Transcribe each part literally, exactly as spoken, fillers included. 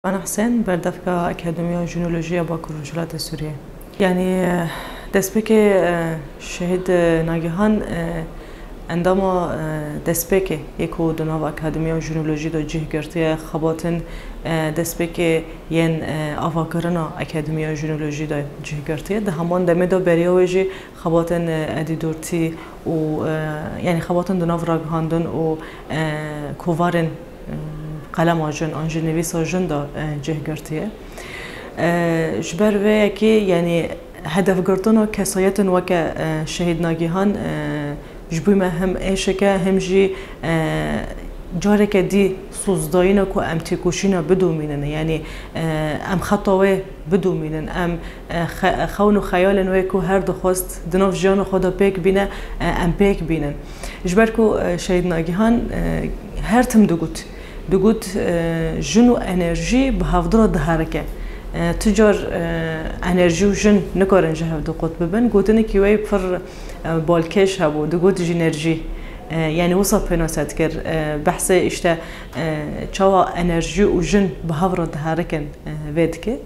Ana Husên, berdevka Akademiya Jinolojiya Bakur Rojhilatê Sûriyê. Yanî, e, destpêkê, e, Şehîd, e, Nagihan, e, endama, e, destpêkê yê ku di nav Akademiya Jinolojî de cih girtiye, xebatin, e, destpêkê yên, e, avakirina Akademiya Jinolojî de cih girtiye. Di heman demê de beriya wê jî xebatên, e, edîdortî û, e, yanî xebatên di nav ragihandin û, e, kovarên, e, qelema jin an jî nivîsa jin de, e, cih girtiye. E, ji ber vê yekê, yanî hedefgirtina kesayetên weke, e, Şehîd Nagihan, e, ji bo me hem êşek e, hem jî, e, careke dî sozdayîna ku em têkoşîna bidomînin. Yanî, e, em xeta wê bidomînin, em, e, xe-, xewn û xeyalên wê ku her dixwest di nav jiyana xwe de pêk bîne, e, em pêk bînin. Ji ber ku, e, Şehîd Nagihan, e, her tim digot. Digot, e, jin û enerjî bi hevdira diherike. E, tu car, e, enerjî û jin nikarin ji hev du qut bibin. Gotinekî wê pir, e, balkêş hebû. Digot jinerjî. E, yanî wisa pênase dikir. E, behsê işte, e, çawa enerjî û jin bi hev re diherikin, e, vê dike.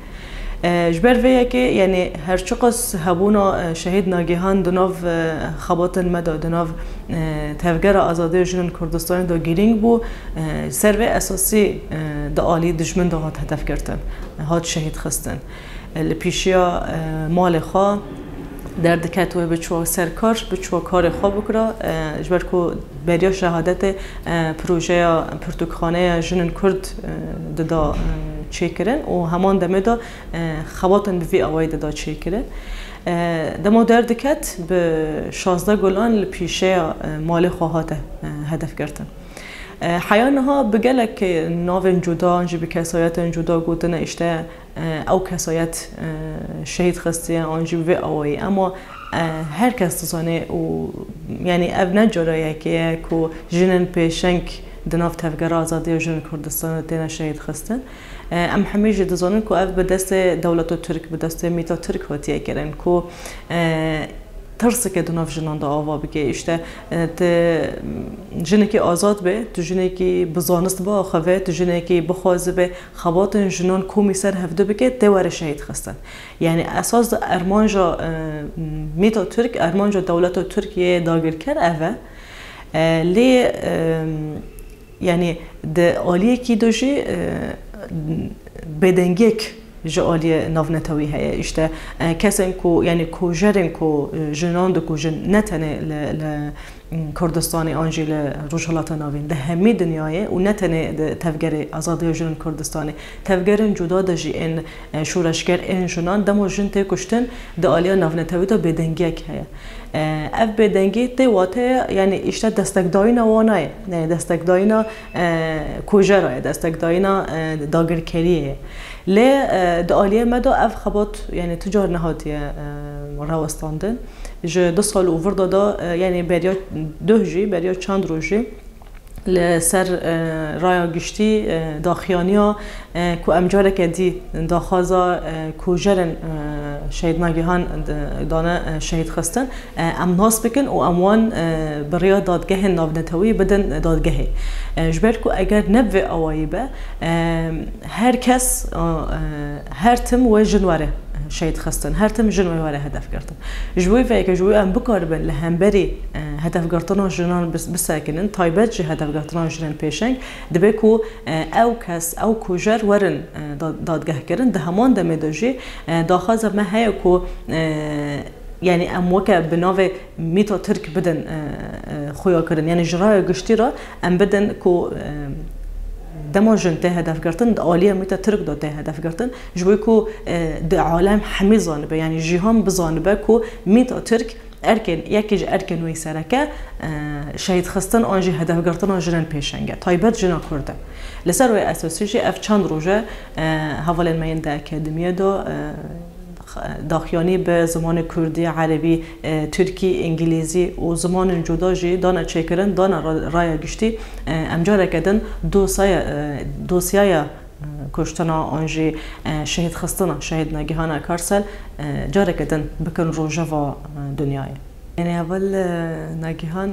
E, ji ber vê yekê, yanî her çiqas hebûna, e, Şehîd Nagihan di nav, e, xebatên me de, di nav, e, Tevgera Azadiya Jinên Kurdistanê de girîng bû, e, ser vê esasî, e, di alî dijmin de hat hedefgirtin, hat şehîd xistin. E, li pîşiya, e, malê xwe derdiket wê biçû ser kar, biçû karê xwe bikira, e, ji ber ku beriya şehadetê, e, projeya pirtûkxaneya jinên Kurd, e, dida, e, çêkirin û heman demê de, e, xebatên bi vî awayî dida çêkirin. E, dema derdiket bi şazdeh gulan li pîşeya, e, malê xwe hate, e, hedefgirtin. E, heya niha bi gelek navên cuda an jî bi kesayetên cuda gotine, işte, e, ew kesayet, e, şehîd xistiye an jî bi vê awayî. Ema, e, her kes dizane û, yanî, ev ne cara yekê ye ku jinên pêşeng di nav Tevgera Azadiya Jinên Kurdistanê têne şehîd xistin. E, em hemî jî dizanin ku ev bi destê dewleta Tirk, bi destê mîta Tirk hatiye kirin ku, e, tirseke di nav jinan de ava bike. Îşte, e, tu jinekî azad be, tu jinekî bi zanist biaxive, tu jinekî bixwazibe, xebatên jinan komî ser hevdu bike, tê were şehîd xistin. Yanî esas de armanca, e, mîta Tirk, armanca dewleta Tirk yê dagirker ev e. E, lê, e, yanî di aliyekî de jî, e, bêdengiyek ji aliyê navnetewî heye. Îşte, e, kesên ku, yanî kojerên ku, e, jinan dikujin, ne tenê li, li Kurdistanê an jî li Rojhilata Navîn, di hemî dinyayê û ne tenê di Tevgerê Azadiya Jinên Kurdistanê, tevgerên cuda de jî ên, e, şoreşger, ên jinan, dema jin tê kuştin, di aliya navnetewî de bêdengiyek heye. E, ev bêdengî tê wateye, yanî îşte destekdayîna wana ye, yanî destekdayîna, e, kujera ye, destekdayîna, e, dagirkeriyê ye. Lê, e, di aliyê me de ev xebat, yanî tu car nehatiye, e, rawestandin. Ji du sal û vir de de, e, yanî beriya duh jî, beriya çend roj jî li ser, e, raya giştî, e, daxiyaniya, e, ku em careke dî daxwaza, e, kujerên, e, Şehîd Nagihan d-, dane, e, şehîd xistin, e, em nas bikin û em wan, e, bi rêya dadgehên navnetewî bidin dadgehê. E, ji ber ku eger ne bi vê awayî be, e, her kes, e, e, her tim wê jin were şehîd xistin, her tim jin wê were hedef girtin. Ji bo vê yekê, ji bo em bikaribin li hemberî, e, hedefgirtina jinan bis-, bisekinin, taybet jî hedefgirtina jinên pêşeng, dibe ku, e, ew kes, ew kujer werin, e, da-, dadgehkirin. Di heman demê de jî, e, daxwaza me heye ku, e, yanî em weke bi navê mîta Tirk bidin, e, e, xuyakirin. Yanî ji raya giştî re em bidin ku, e, dema jin tê hedefgirtin, di aliyê mîta Tirk de tê hedefgirtin. Ji bo ku, e, di alem hemî zanibe, yanî jîhan bizanibe ku mîta Tirk erkên, yekî ji erkên wê sereke, e, şehîd xistin an jî hedefgirtina jinên pêşeng e, taybet jina Kurd e. Li ser wê esasî jî ev çend roj e, e, hevalên me yên di akademiyê de, e, daxuyanî bi zimanê Kurdî, Erebî, e, Tirkî, Îngilîzî û zimanên cuda jî dane çêkirin, dane ra-, raya giştî, e, em careke din dosyaya, e, dosyaya, e, kuştina an jî, e, şehîd xistina Şehîd Nagihan Akarsel, e, careke din bikin rojeva, e, dinyayê. Yanî heval, e, Nagihan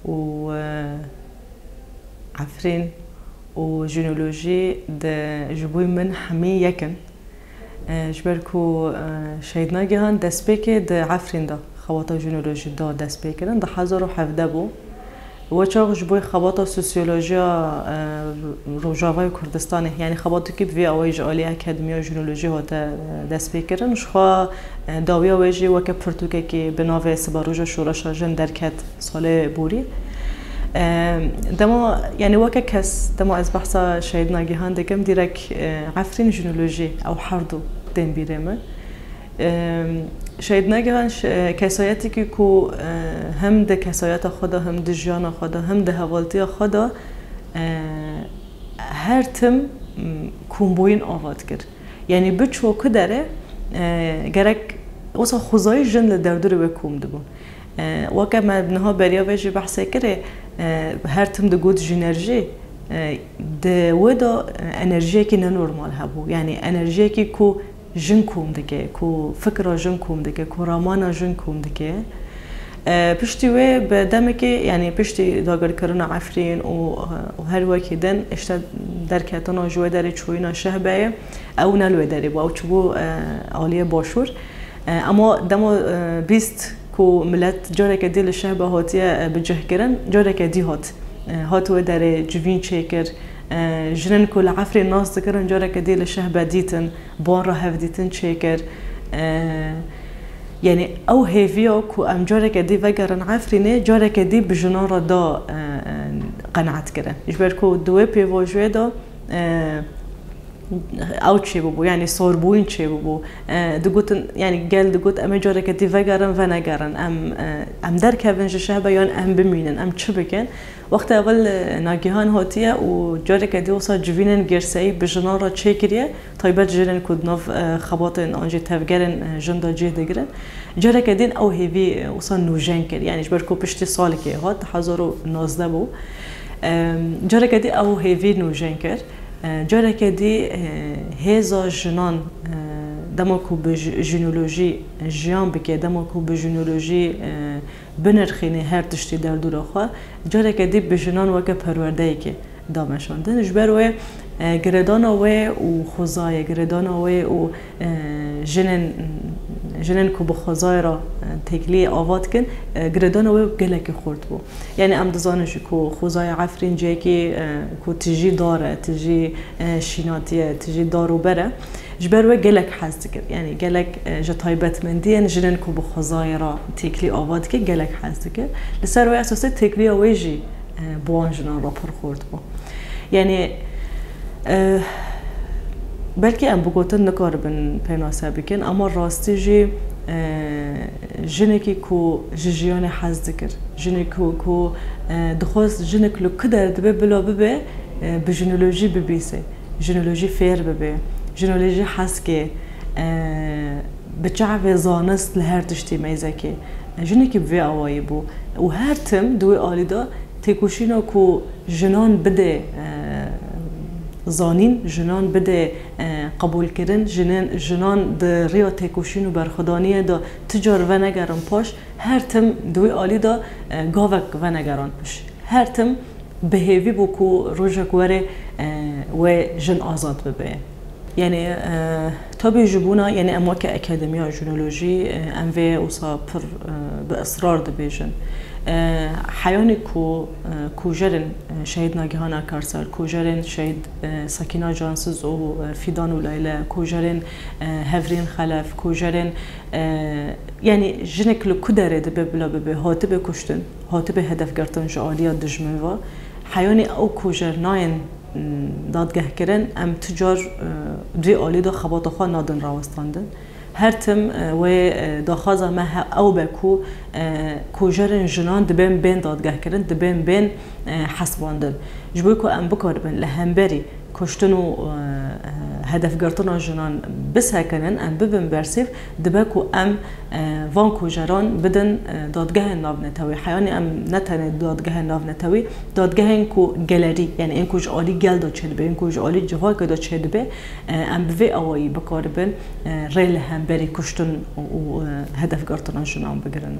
û, e, Efrîn û jinolojî di ji bo min hemî yek in. E, ji ber ku, e, Şehîd Nagihan destpêkê di Efrîn de xebata jinolojî da destpêkirin, di hezar û hevdeh bû. We çax ji bo xebata sosyolojiya, e, Rojavayê Kurdistanê, yanî xebatekî bi vê awayî ji alî Akademiya Jinolojî hate, e, destpêkirin. Jixwe, e, dawiya wê jî weke pirtûkekî bi navê Siberoja Şoreşa Jin derket salê borî. E, dema, yanî weke kes, dema ez behsa Şehîd Nagihan dikim, dîrek, e, Efrîn jinolojî ew her du tên bîrê min. E, Şehîd Nagihan ş-, e, kesayetekî ku, e, hem di kesayeta xwe de, hem di jiyana xwe de, hem di hevaltiya xwe de, e, her tim, m, kombûyîn ava dikir. Yanî biçû ku dere, e, gerek wisa xwezayî jin li derdorê wê kom dibûn. E, weke me niha beriya vê jî behsê kirê, e, her tim digot jînerjî, e, di wê de, e, enerjiyekî nenormal hebû. Yanî enerjiyekî ku jin kom dike, ku fikra jin kom dike, ku ramana jin kom dike. E, piştî wê bi demekê, yanî piştî dagirkirina Efrîn û, û her wekî din, işte derketina ji wê derê çûyîna Şehbeyê, ew ne li wê derê bû, ew çûbû, e, aliyê başûr. E, ema dema, e, bîst ku milet careke dî li Şehbe hatiye, e, bicihkirin, careke dî hat, e, hat wê derê civîn çêkir. E, jinên ku li Efrîn nas dikirin, careke dî li Şehbe dîtin, ban re hevdîtin çêkir. E, yanî ew hêviya ku em careke dî vegerin Efrînê, careke dî bi jinan re da, e, e, qenaetkirin. Ji ber ku di wê pêvajoyê de, e, ew çêbûbû, yanî sorbûyîn çêbûbû. E, digotin, yanî gel digot, em ê careke dî vegerin, venegerin. Em, e, em derkevin ji Şehbe yan em bimînin, em çi bikin? Wexta ewil, e, Nagihan hatiye û careke dî wisa civînên girseyî bi jinan re çêkiriye, taybet jinên ku di nav, e, xebatên an jî tevgerên, e, jin de cih digirin. Careke din ew hêvî, e, wisa nûjen kir. Yanî ji ber ku piştî salekê hat, hezar û nozdeh bû. E, careke dî ew hêvî nûjen kir. E, careke dî, e, hêza jinan, e, dema ku bi ji-, jinolojî jiyan bike, dema ku bi jinolojî, e, binirxîne her tiştî derdora xwe, careke dî bi jinan weke perwerdeyekê da meşandin. Ji ber wê, e, girêdana wê û xwezayê, girêdana wê û, e, jinên, jinên ku bi xwezayê re, e, têkiliyê ava dikin, e, girêdana wê gelekî xurt bû. Yanî em dizanin jî ku xwezaya Efrîn cihekî, e, ku tijî dar e, tijî, e, şînatî ye, tijî dar û ber e. Ji ber wê gelek hez dikir. Yanî gelek, e, ji taybetmendiyên jinên ku bi xwezayê re têkilî ava dike, gelek hez dikir. Li ser wê esasê têkiliya wê jî, e, bi wan jinan re pir xurt bû. Yanî, e, belkî em bi gotin nikaribin pênase bikin, ama rastî jî, e, jinekî ku ji jiyanê hez dikir, jinekî ku, ku, e, dixwest jinek li ku der dibe bila bibe, e, bi jinolojî bibîse, jinolojî fêr bibe, jinolojî hez ke, e, bi çavê zanist li her tiştî meyzeke. Jinekî bi vê awayî bû û her tim di wê alî de têkoşîna ku jinan bide, e, zanîn, jinan bide, e, qebûlkirin, jinin, jinan di rêya têkoşîn û berxwedaniyê de ti car venegerin paş, her tim di wê alî de, e, gavek venegeran pişt. Her tim bi hêvî bû ku rojek were, e, wê jin azad bibe. Yanî, e, tabî ji bona, yanî em weke Akademiya Jinolojî, e, em vê wisa pir, e, bi israr dibêjin. E, heyanî ku, e, kujerên, e, Şehîd Nagihan Akarsar, kujerên Şehîd, e, Sakîna Cansiz û, e, Fîdan û Layle, kujerên, e, Hevrîn Xelef, kujerên, e, yanî jinek li ku derê dibe bila bibe, hatibe kuştin, hatibe hedefgirtin ji aliya dijmin ve. Heyanî ew kujer nayên, m, dadgehkirin, em ti car, e, di vê alî de xebata xwe nadin rawestandin. Her tim, e, wê, e, daxwaza me he-, ew be ku, e, kujerên jinan dibên bên dadgehkirin, dibên bên, e, hesibandin. Ji bo ku em bikaribin li hemberî kuştin û, e, e, hedefgirtina jinan bisekinin, em bibin bersîv, dibe ku em, e, van kujeran bidin, e, dadgehên navnetewî. Heyanî em ne tenê dadgehên navnetewî, dadgehên ku gelerî, yanî ên ku ji alî gel de çêdibe, ên ku ji alî civakê de çêdibe, e, em bi vê awayî bikaribin, e, rê li hemberî kuştin û, û, e, hedefgirtina jinan bigirin.